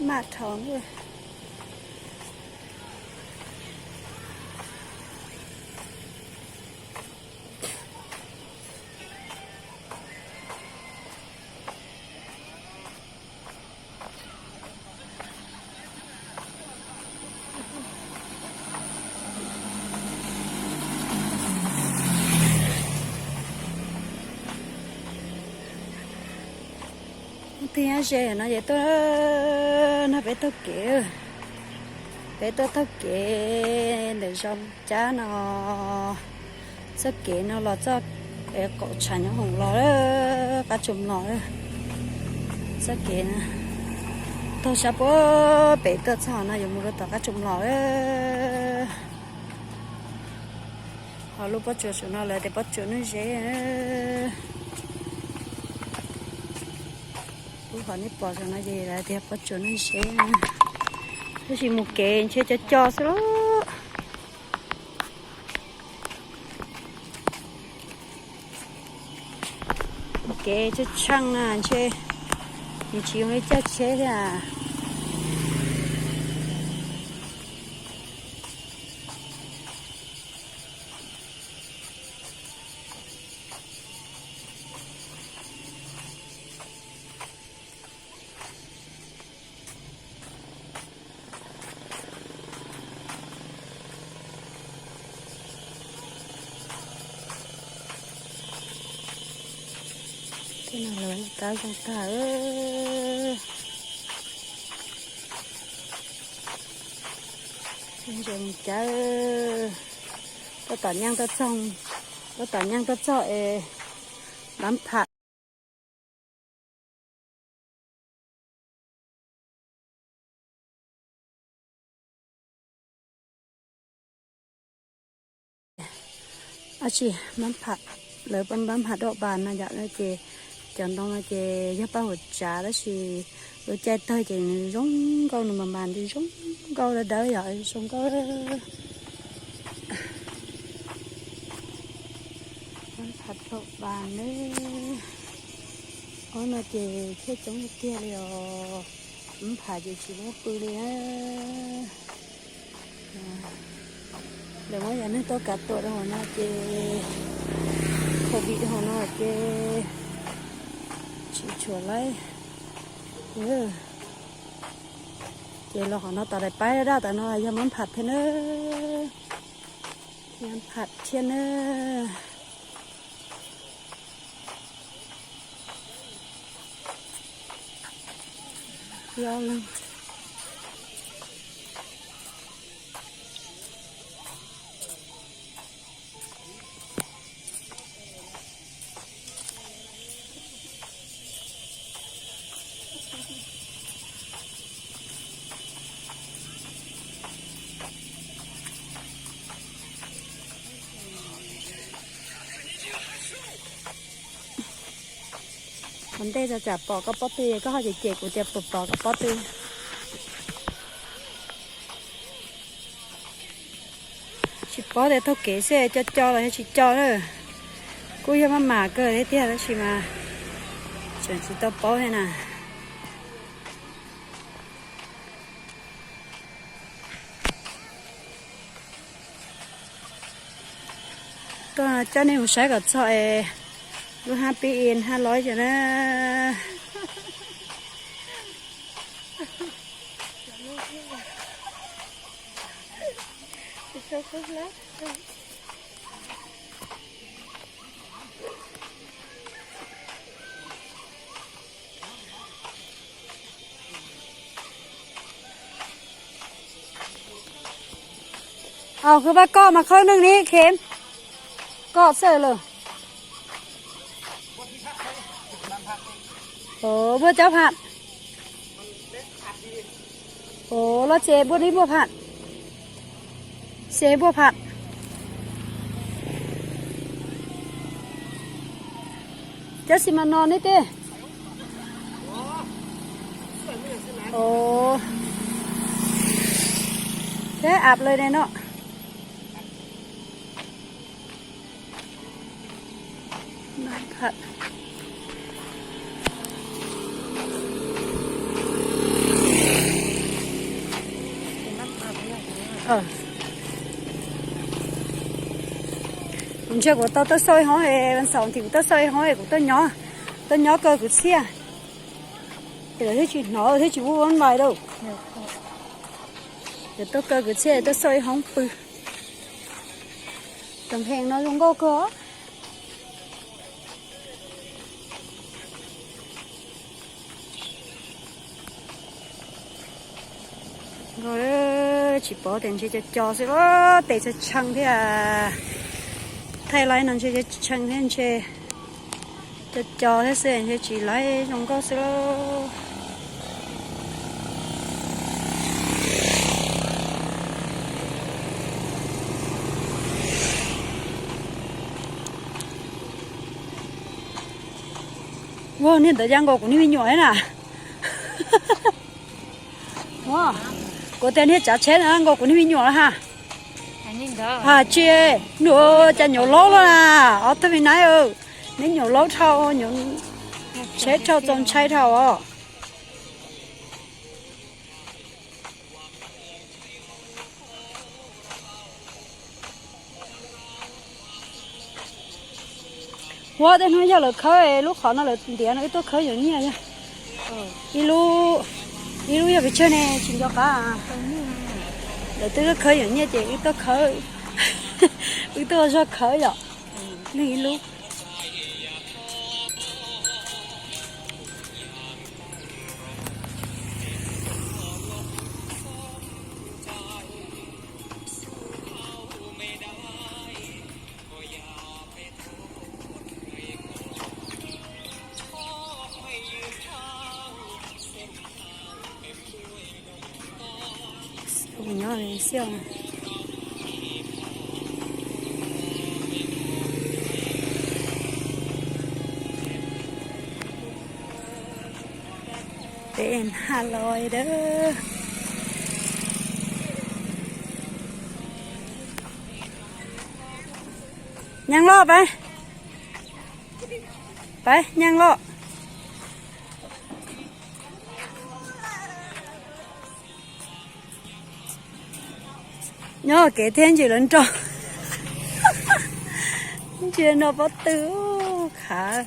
Maj dhau. Twb nyob ze no ces tuaj, no peb taug kev, peb tuaj taug kev ntawm zos Cab no, txoj kev no los txoj qaum tshav nyob hoom los qab tsuas mlom. Txoj kev no taug sab puag pem tuaj txog no yuav mus rau tom qab tsuas mlom. Ho lub pob tsuas saum no lawv tias pob tsuas Neej Zeb. Lub qhov nej pom saum no ces lawv tias pob tsuas Neej Zeb. Tab sis mus kev ntshe co co xwb lauj. Mus kev tshav tshav na ntshe nws tsis zoo li caij tsheb thiab. Tej no lawv tab zoo tag. Ntses mus cawb, tab tom nyeej tuaj txog, tab tom nyeej tuaj txog es npab pham. Ab tsi, npab pham, lawv npab pham doj pas no yom, ces cov ntoo no ces yog paj huam tsav tab sis lub caij tawg ces nws zoo nkauj, nws mas mas nws zoo nkauj dawb dawb yom, zoo nkauj. Npab pham doj pas ne, ob no ces thiaj coob tiag tiag li os. Npab pham ces tsis muaj pw li na. Lawv muab yam neeg tuaj kav tuam rau hauv no ces, covid rau hauv no ces tsis tshuav laib. Ces los qhov no tom daim paib daj daj tom no yog npab pham thiab na. Npab pham thiab na. Ua ntej tso tsam pom koj pob tw, koj ho cem cem kuv tias puas pom koj pob tw. Tsis paub tias taug kev xwb co co los yog tsis co na. Kuj yog maj mam kawg thiab tiag tab sis mas tseem tsis tau paub thiab na. Tuaj coj nej mus saib kom txog es lub hab pib in hab loib ces na. Au, khwv pab koj mas khawb neeg ni khem. Koj xwb lawm. Ov, npuaj cov pham. Ov, los ces npuaj ni npuaj pham. Ces npuaj pham. Cov xi mas no neb tej. Ov, thiab ap lawm ne no. Kuv ntsia kuv tau tuaj xauj ib hoob, xaum nthi kuv tuaj xauj ib hoob es kuv tuaj nyob, tuaj nyob kaw kwv txhiaj. Ces lawv thiaj tsis hnov thiab tsis vuj vuab npais rau. Ces tuaj kaw kwv txhiaj tuaj xauj ib hoob pw. Tus nphees no zoo nkauj kawg. Nkauj, tsis pom tias ntshe co co xwb los tes tshee tshee thiab. Thaij laib no ntshe tshee thiab ntshe co co thiab xwb ntshe tsis laib zoo nkauj xwb lauj. Ua niag ntawd ya nkaus kuv niag me nyuam na. Kuv tias niag tsav tsheb na nkaus kuv niag me nyuam na ha. Ha tsis, nws cas nyuam laub lawm na, ob tug me nab, neb nyuam laub dhau, tsheb dhau txaus ntshai dhau os. Ua tej hnub yog lawv khawb lub qhov no lawv ntiav no wb tuaj khawb yuav nyiaj yog. Ib lub, ib lub yog pes tsawg ne tsis nco qab. Lawv twb tuaj khawb yuav nyiaj ces wb tuaj khawb, wb tuaj zog khawb yom. Neeg ib lub. Peb ha los a. Nyeej loj peb, peb nyeej loj. Nyob kev thiab ntsis lawv nrog ntsia no pob tw khav.